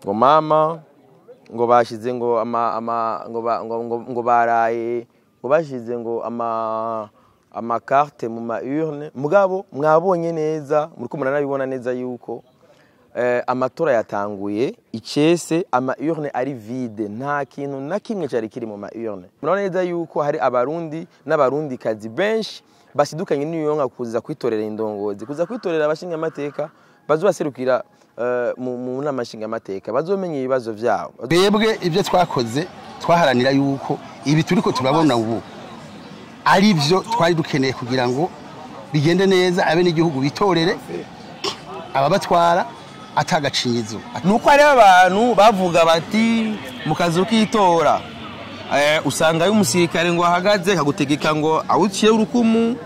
Ngo mama ngo bashize ngo ama ama ngo ba, ngo, ngo, ngo baraye ngo bashize ngo ama carte mu ma urne. Mugabo mwabonye neza, muriko muranabibona neza yuko amatora yatanguye icese ama urne ari vide, nta kintu na kimwe cyari kiri mu ma urne. Murabona neza yuko hari Abarundi n'Abarundikazi benshi basidukanye n'iyonka kuza kwitorera indongozi, kuza kwitorera abashinga amateka bazobaserukira mu nama nshinga amateka, bazomenya ibibazo vyabo. Twebwe ibyo twakoze twaharanira yuko ibi turiko turabona ubu ari byo twari dukeneye kugira ngo bigende neza, abe n'igihugu bitorere ababatwara atagacinyizo. Nuko hari abantu bavuga bati mu kazu k'itora usanga y'umusirikare ngo ahagaze kagutegeka ngo awuciye urukumu,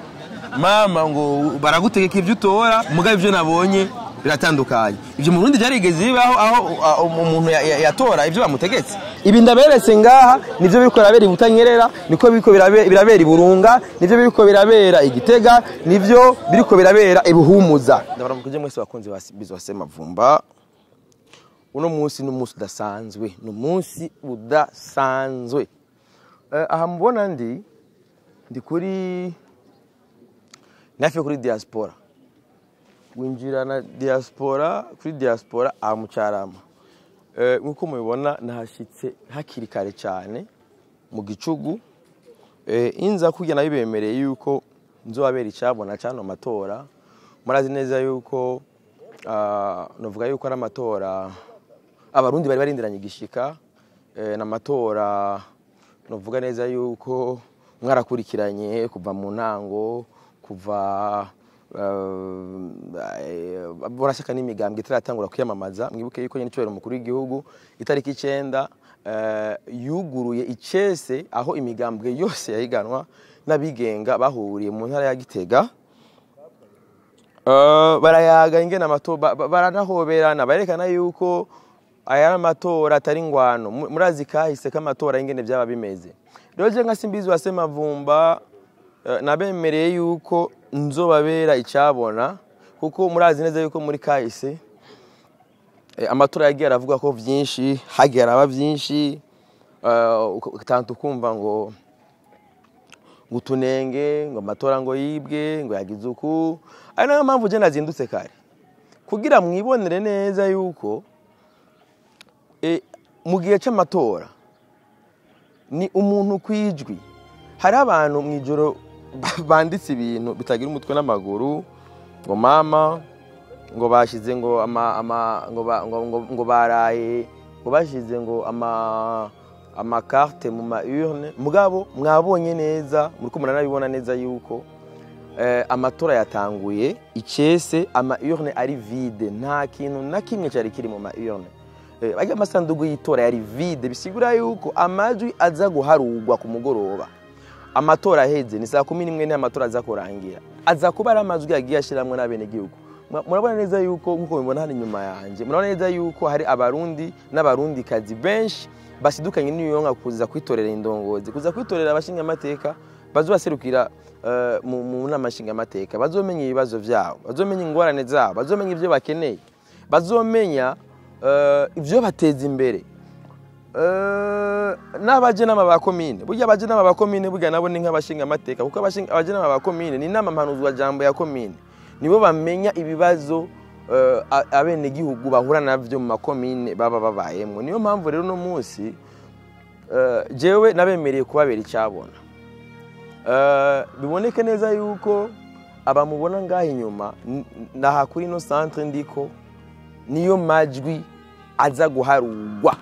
mama ngo baragutegeka ibyo utora. Mugabo ibyo nabonye biratandukanye. Ibyo mu Burundi byarigeze bibaho aho umuntu yatora ibyo bamutegetse. Ibi ndaberetse ngaha nivyo biriko birabera i Butanyerera, niko biriko birabera i Burunga, nivyo biriko birabera i Gitega, nivyo biriko birabera i Buhumuza. Ndabaramukije mwese bakunzi ba Bizo wa Semavumba. Uno munsi ni umunsi udasanzwe, ni umunsi udasanzwe. Aha mubona ndi kuri nafe kuri diaspora. Winjira na diaspora kuri diaspora amucarama. Nkuko mubibona nahashitse hakiri kare cyane mu gicugu. Inza kujya nabibemereye yuko nzobabera icabona cyano matora. Murazi neza yuko novuga yuko ari amatora Abarundi bari barindiranye igishika, na matora novuga neza yuko mwarakurikiranye kuva mu ntango, kuva borashaka n'imigambwe itaratangura kwiyamamaza. Mwibuke yuko nyene cyubahiro mukuru w'igihugu itariki 9 yuguruye icese aho imigambwe yose yahiganwa n'abigenga bahuriye mu ntara ya Gitega. Barayaga ingene amatora, baranahoberana, barekana yuko aya amatora atari ngwano. Murazi kahise k'amatora ingene byaba bimeze. Rero je nka Simbizi wa Semavumba nabemereye yuko nzobabera icabona, kuko murazi neza yuko muri kahise amatora yagiye aravuga ko vyinshi, hagiye araba vyinshi, tantu kumva ngo ngutunenge ngo amatora ngo yibwe ngo yagize uku. Ari nayo mpamvu je nazindutse kare kugira mwibonere neza yuko mu gihe c'amatora ni umuntu kwijwi. Hari abantu mwijoro banditse ibintu bitagira umutwe n'amaguru, ngo mama ngo bashize ngo ama ama ngo ba, ngo, ngo, ngo baraye ngo bashize ngo ama carte mu ma urne. Mugabo mwabonye neza, muriko muranabibona neza yuko amatora yatanguye icese ama urne ari vide, nta kintu na kimwe cyari kiri mu ma urne. Bajya amasandugu y'itora yari vide, bisigura yuko amajwi aza guharugwa ku mugoroba. Amatora aheze ni saa 11 ni amatora aza kurangira, aza kuba ari amajwi yagiye ashiramwe n'abenegihugu. Murabona neza yuko nkuko mubibona hano inyuma yanje, murabona neza yuko hari Abarundi n'Abarundikazi benshi basidukanye n'iyonka kuza kwitorera indongozi, kuza kwitorera abashinga amateka bazobaserukira mu nama nshinga amateka, bazomenya ibibazo vyabo, bazomenya ingorane zabo, bazomenya ivyo bakeneye, bazomenya ivyo bateza imbere. N'abaje n'ama ba komine, burya abaje n'ama ba komine burya nabo ni nk'abashinga amateka, kuko abaje n'ama ba komine ni inama mpanuzwa jambo ya komine, nibo bamenya ibibazo abenegihugu bahura navyo mu makomine baba babayemwo. Niyo mpamvu rero no munsi jewe nabemereye kubabera icabona. Biboneke neza yuko abamubona ngaha inyuma naha kuri no centre ndiko niyo majwi aza guharugwa.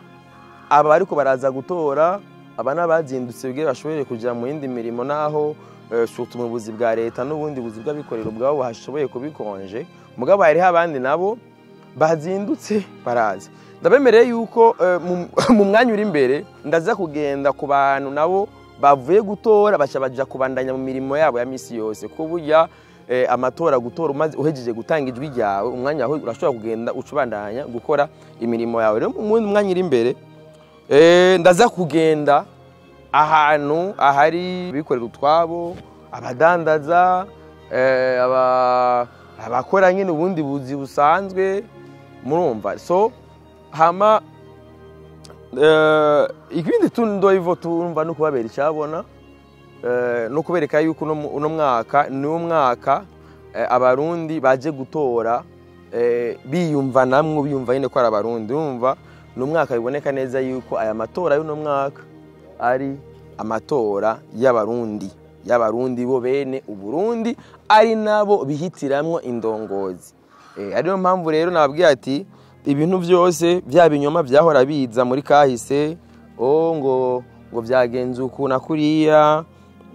Aba bariko baraza gutora, aba nabazindutse bwe bashoboye kuja mu yindi mirimo, naho surtout mu buzi bwa leta n'ubundi buzi bw'abikorera ubwabo hashoboye kubikonje. Mugabo hariho abandi nabo bazindutse baraza. Ndabemereye yuko mu mwanya uri imbere ndaza kugenda ku bantu nabo bavuye gutora baca baja kubandanya mu mirimo yabo ya misi yose, kuko burya amatora gutora umaze uhejeje gutanga ijwi ryawe umwanya aho urashobora kugenda ucubandanya gukora imirimo yawe. Rero mu mwanya uri imbere ndaza kugenda ahantu ahari bikorera utwabo, abadandaza, abakora nyine ubundi buzi busanzwe, murumva. So Hama ikindi tundo hivyo turumva no kubabera icyabona, no kubereka yuko uno mwaka ni umwaka abarundi baje gutora, biyumva namwe biyumva nyine ko ari abarundi. Urumva ni umwaka biboneka neza yuko aya matora y'uno mwaka ari amatora y'abarundi, y'abarundi bo bene uburundi, ari nabo bihitiramwo indongozi. Ariyo mpamvu rero nababwiye ati ibintu byose bya binyoma byahora biza muri kahise, ngo byagenze uku na kuriya,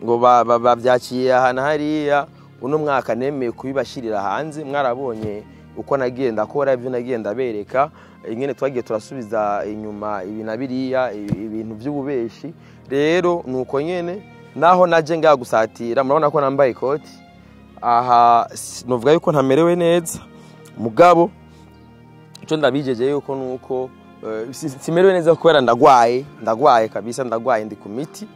ngo babyakiye aha na hariya, uno mwaka nemeye kubibashirira hanze. Mwarabonye uko nagiye ndakora ibyo nagiye ndabereka, ingene twagiye turasubiza inyuma ibi na biriya, ibintu by'ububeshi. Rero nuko nyene naho naje ngaha gusatira, murabona ko nambaye ikoti aha, novuga yuko ntamerewe neza, mugabo ico ndabijeje yuko nuko simerewe neza kubera ndagwaye kabisa, ndagwaye ndi ku miti,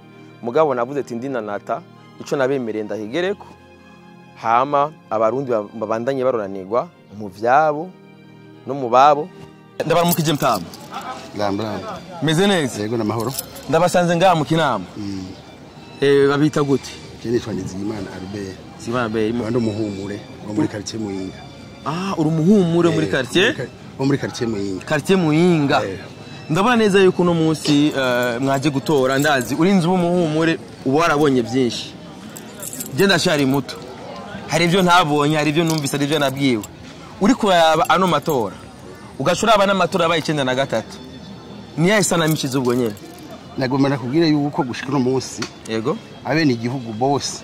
mugabo navuze ati ndinanata ico nabemereye ndahigereko, hama abarundi babandanye baroranirwa mu vyabo no mu babo. Ndabaramukije mtama. Lambra. Meze neza. Yego namahoro. Ndabasanze ngaha mu Kinama. Babita gute? Je nitwa Nizigimana Albert. Nizigimana Albert. Ndi umuhumure wo muri quartier Muyinga. Ah, uri umuhumure muri quartier? Wo muri quartier Muyinga. Quartier Muyinga. Ndabona neza yuko uno munsi mwaje gutora, ndazi uri inzu w'umuhumure uba warabonye byinshi. Je ndashari muto. Hari ibyo ntabonye, hari ibyo numvise, hari ibyo nabwiwe. Uri kuraba ano matora, ugashura abana amatora abaye 93. Niya isana mishize ubwo nyene. Nagomba nakubwire yuko gushika no munsi, yego, abene igihugu bose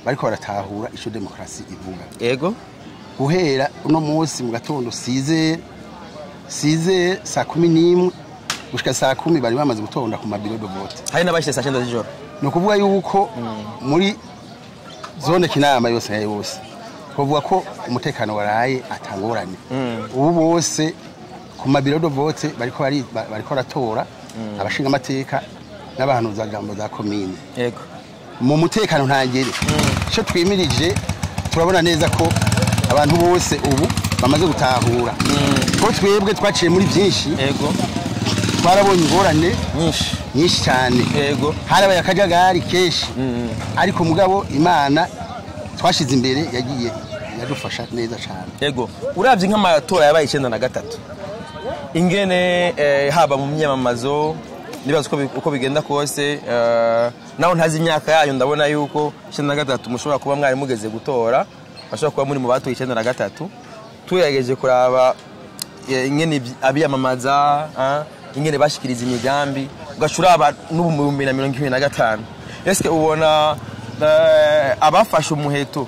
bariko baratahura ico demokrasi ivuga. Yego. Guhera uno munsi mu gatondo size saa 11 gushika saa 10 bari bamaze gutonda ku mabiro de vote. Hari nabashye saa 9 z'ijoro. No kuvuga yuko muri zone Kinama yose yose kuvuga ko umutekano waraye atangoranye. Ubu bose ku mabiro de vote bariko bariko ratora abashinga amateka n'abantu za jambo za commune. Yego. Mu mutekano ntangere. Ico twimirije turabona neza ko abantu bose ubu bamaze gutahura. Ko twebwe twaciye muri byinshi. Yego. Twarabonye ingorane nyinshi cyane. Yego. Harabaye akajagari kenshi. Ariko mugabo Imana twashize imbere yagiye yadufasha neza cyane. Yego. Uravye nk'amatora yabaye 93. Ingene haba mu myamamazo nibaza uko bigenda kose, naho ntazi imyaka yayo, ndabona yuko 93 mushobora kuba mwari mugeze gutora, bashobora kuba muri mu batoye 93. Tugerageje kuraba ingene abiyamamaza, ingene bashikiriza imigambi, ugashuraba n'ubu mu 2025. Eske ubona abafashe umuheto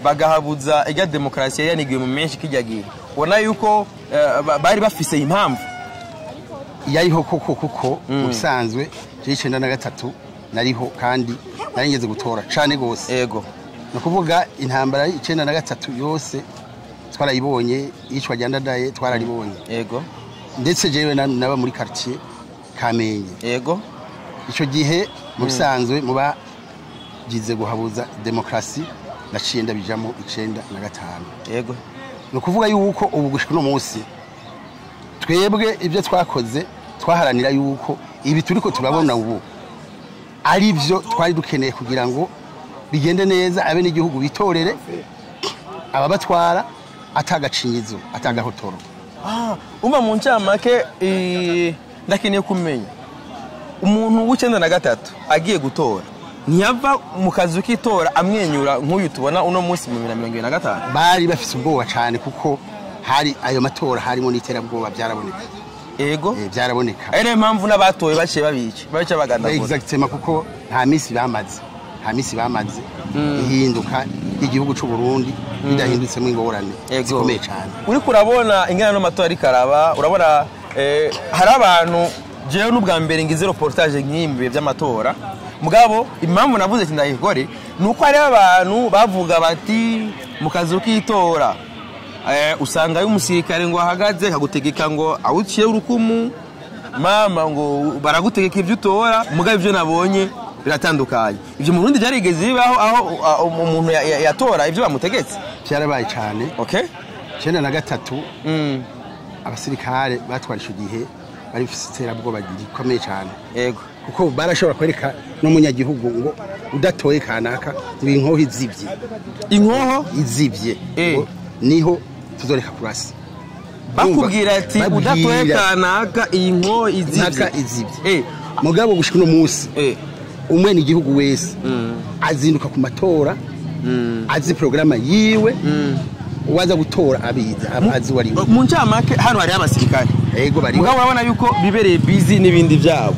bagahabuza irya demokrasiya yanigiwe mu menshi kijya gihe, ubona yuko bari bafise impamvu yariho koko kuko mu bisanzwe 93 nariho kandi narigeze gutora cane gose. Yego. No kuvuga intambara 93 yose twarayibonye, yicwa ryandadaye twararibonye. Yego. Ndetse jewe naba muri quartier Kamenge. Yego. Ico gihe mu bisanzwe muba gize guhabuza demokrasi naciye ndabijamo 95. Yego. No kuvuga yuko ubu gushika no munsi twebwe ibyo twakoze twaharanira yuko ibi turiko turabona ubu ari byo twari dukeneye kugira ngo bigende neza, abene igihugu bitorere ababatwara atagacinyizo atagahotoro. Umva mu ncamake, ndakeneye kumenya umuntu w'93 agiye gutora ntiyava mu kazu k'itora amwenyura nk'uyu tubona uno munsi mu 2025. Bari bafise ubwoba cyane kuko hari ayo matora harimo n'iterabwoba byaraboneka. Yego. Byaraboneka. Ari impamvu n'abatoye baciye babica, baciye bagandagura. Exactement, kuko nta misi bamaze ihinduka igihugu cy'u Burundi bidahindutsemo ingorane zikomeye cyane. Uri kurabona ingana no matora ari karaba, urabona hari abantu jewe n'ubwa mbere ngize reportage nk'imbe by'amatora. Mugabo impamvu navuze ati ndayikore nuko hari abantu bavuga bati mu kazu k'itora usanga y'umusirikare ngo ahagaze kagutegeka ngo awuciye urukumu, mama ngo baragutegeka ibyo utora, mugabo ibyo nabonye biratandukanye. Ibyo mu Burundi byarigeze bibaho aho umuntu yatora ibyo bamutegetse? Byarabaye cyane. Okay. 93 Abasirikare batwara ico gihe bari bafise iterabwoba rikomeye cyane. Yego. Kuko barashobora kwereka n'umunyagihugu ngo udatoye kanaka ngo inkoho izibye. Inkoho izibye niho tuzoreka kurasa. Bakubwira ati udatoye kanaka iyi nkoho izibye. Mugabo gushika uno munsi umwene igihugu wese azinduka ku matora azi programa yiwe waza gutora abiza azi wari mu ncamake. Hano hari abasirikare. Yego bari. Mugabo urabona yuko bibereye busy n'ibindi byabo.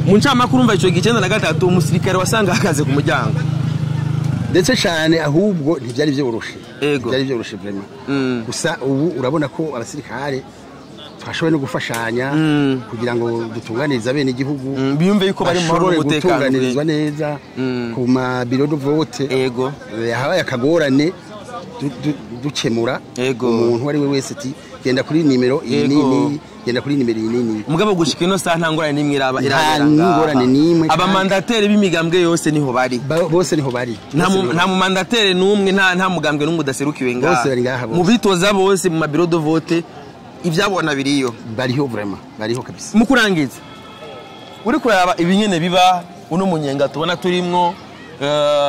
Mu ncamake urumva ico 93 umusirikare wasanga ahagaze ku muryango. Ndetse cyane ahubwo ntibyari byoroshe. Byari byoroshe vraiment. Gusa ubu urabona ko abasirikare twashoboye no gufashanya kugira ngo dutunganirize abene igihugu biyumve yuko bari mu mahoro n'umutekano gutunganirizwa neza ku ma bureau de vote. Yego. Habaye akagorane dukemura umuntu ari we wese ati genda kuri nimero iyi nini, genda kuri nimero iyi nini. Mugabo gushika ino saha nta ngorane n'imwe iraba irabera. Ngorane n'imwe. Abamandateri b'imigambwe yose niho bari. Bose niho bari. Nta mumandateri n'umwe nta mugambwe n'umwe udaserukiwe ngaha. Bose bari ngaha. Mu bitoza bose mu ma bureau de vote ivyabona biriyo. Bariho vraiment, bariho kabisa. Mu kurangiza uri kuraba ibinyene biba uno munyenga tubona turimwo,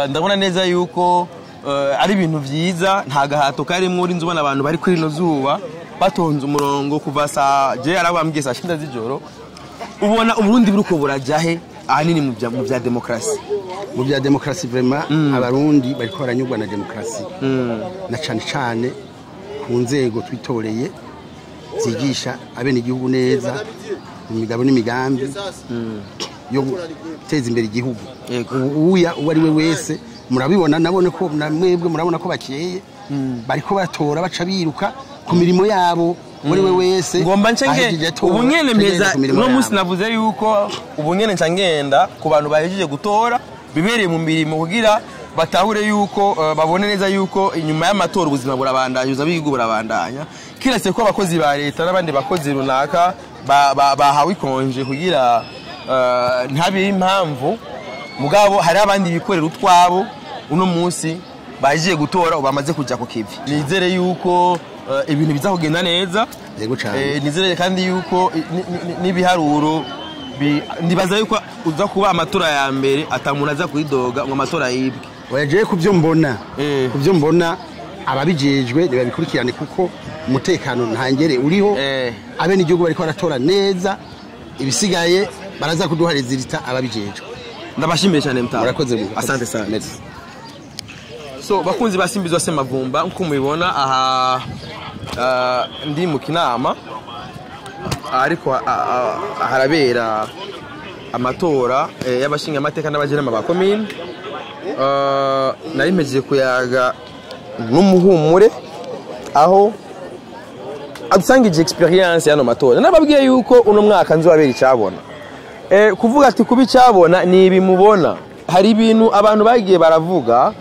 ndabona neza yuko ari ibintu vyiza, nta gahato karimwo. Uri nzubona abantu bari kuri no zuba batonze umurongo kuva saa je arabambwiye saa 9 z'ijoro. Ubona Uburundi buriko burajahe ahanini mu bya demokrasi? Mu bya demokrasi vraiment abarundi bariko baranyurwa na demokrasi na cane cane ku nzego twitoreye zigisha abene igihugu neza imigabo n'imigambi yo guteza imbere igihugu. Uya uwo ari we wese murabibona nabone ko mwebwe murabona ko bakeye bariko batora baca biruka ku mirimo yabo muri we wese. Ngomba nce ubu nyene mpeza no munsi navuze yuko ubu nyene nca ngenda ku bantu bahejeje gutora bibereye mu mirimo kugira batahure yuko babone neza yuko inyuma y'amatora ubuzima burabandanya, uzabigihugu burabandanya. Kiretse ko abakozi ba leta n'abandi bakozi runaka bahawe ikonje kugira ntabe impamvu, mugabo hari abandi bikorera utwabo uno munsi bagiye gutora ubamaze kuja ku kivi. Nizere yuko ibintu bizakugenda neza. Yego cyane. Nizere kandi yuko n'ibiharuro ndibaza yuko uza kuba amatora ya mbere atamuntu aza kwidoga ngo amatora yibwe. Oya kubyo mbona, kubyo mbona ababijejwe nibabikurikirane kuko umutekano ntangere uriho. Abene igihugu bariko baratora neza, ibisigaye baraza kuduha resultat ababijejwe. Ndabashimiye cyane mtawa. Murakoze. Asante sana. Merci. So bakunzi basimbizwa Semavumba nkuko mubibona aha ndi mu kinama ariko harabera amatora y'abashinga amateka n'abajenama ba commune. Nari mpejeje kuyaga n'umuhumure aho adusangije experience y'ano matora. Nababwiye yuko uno mwaka nzobabera icabona. Kuvuga ati kuba icabona ni ibimubona. Hari ibintu abantu bagiye baravuga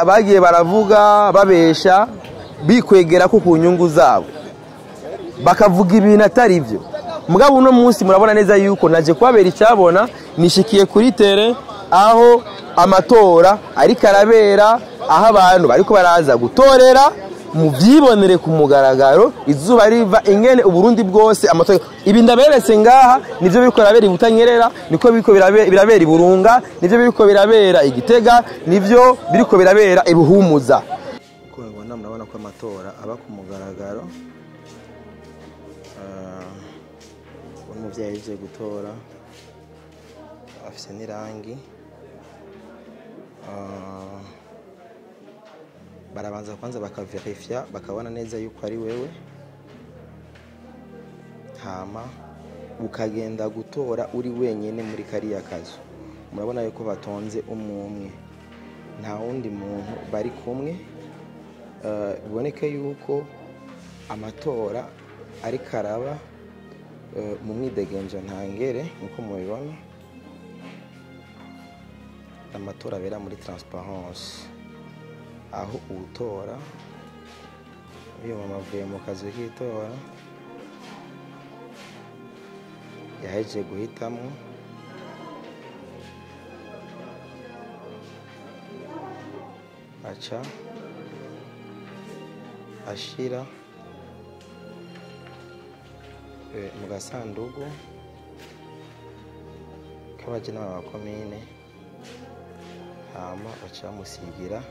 bagiye baravuga babesha bikwegera ko ku nyungu zabo bakavuga ibintu atari byo. Mugabo uno munsi murabona neza yuko naje kwabera icabona, nishikiye kuri terrain aho amatora ariko arabera, aho abantu bariko baraza gutorera muvyibonere ku mugaragaro izuba riva ingene Uburundi bwose amatora. Ibi ndaberetse ngaha nivyo biriko birabera i Butanyerera, niko biriko birabera i Burunga, nivyo biriko birabera i Gitega, nivyo biriko birabera i Buhumuza. Uko mubibona murabona ko amatora aba ku mugaragaro. Umuvyeyi yaje gutora afise n'irangi. Barabanza kwanza bakaverifya bakabona neza yuko ari wewe, hama ukagenda gutora uri wenyene muri kariya kazu. Murabona yuko batonze umwe nta wundi muntu bari kumwe. Biboneke yuko amatora ari karaba mu mwidegenzo ntangere nkuko mubibona. Amatora abera muri transparence aho utora uyu mama avuye mu kazi k'itora yaheje guhitamo. Aca ashira Mu gasandugu k'abajenama ba komine, hama baca bamusigira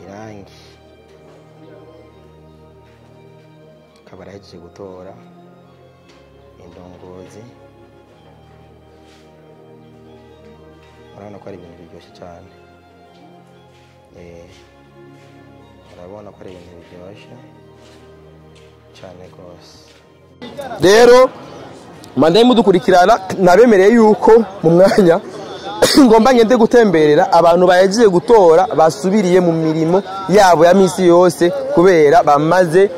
irangi, akaba arahejeje gutora indongozi. Murabona ko ari ibintu biryoshye cyane. Murabona ko ari ibintu biryoshye cyane rwose. Rero manda mudukurikirana, nabemereye yuko mu mwanya ngomba ngende gutemberera abantu bahejeje gutora basubiriye mu mirimo yabo ya misi yose, kubera bamaze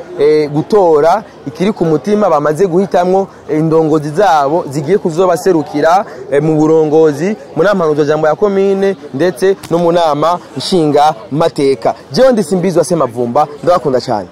gutora ikiri ku mutima, bamaze guhitamwo indongozi zabo zigiye kuzobaserukira mu burongozi, mu nama mpanuzwajambo ya komine ndetse no mu nama nshinga mateka. Jewe ndi Simbizwa Semavumba, ndabakunda cyane.